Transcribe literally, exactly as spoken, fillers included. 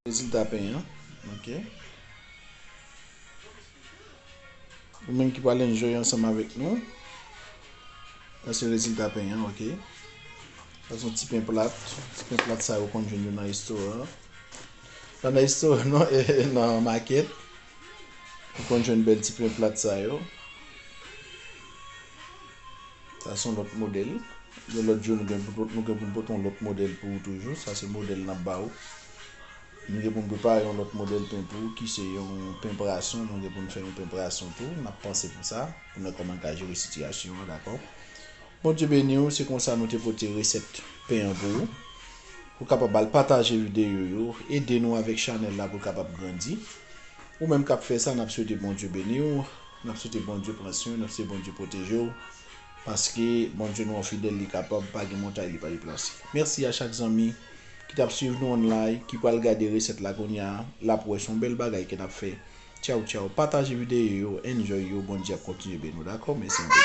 Rezilta pen an. Ok. Ou menm ki pral enjoy ansanm avèk nou. Sa se rezilta pen an, ok. Sa se yon ti pen plat. Ti pen plat sa yo konn jwenn yo nan restoran. Pa nan restoran non, e nan makèt. Ou konn jwenn bèl ti pen plat sa yo. Sa se yon lòt modèl. Yon lòt jou nou gen pou, nou gen pou n pote yon lòt modèl pou ou toujou. Sa se modèl n ap ba ou. Nou gen pou n prepare yon lòt modèl pen pou ou ki se yon pen prason. Nou gen pou n fè yon pen prason tou. N ap panse pou sa. Pou n wè kòman n ka jere sitiyasyon an, dakò? Bondye beni w, se konsa nou te pote resèt pen an pou ou. Ou kapab al pataje videyo yo, ede nou avèk chanèl la pou l kapab grandi. Ou menm k ap fè sa, n ap swete Bondye beni w, n ap swete Bondye pran swen w, n ap swete Bondye pwoteje w. Paske Bondye nou an fidèl, li kapab, pa gen montay li pa deplase. Mèsi a chak zanmi ki t ap swiv nou online, ki pral gade resèt la kounye a, l ap wè se yon bèl bagay ke n ap fè. Tchaw, tchaw. Pataje videyo yo, enjoy yo, Bondye ap kontinye beni w, dakò? Mèsi anpil.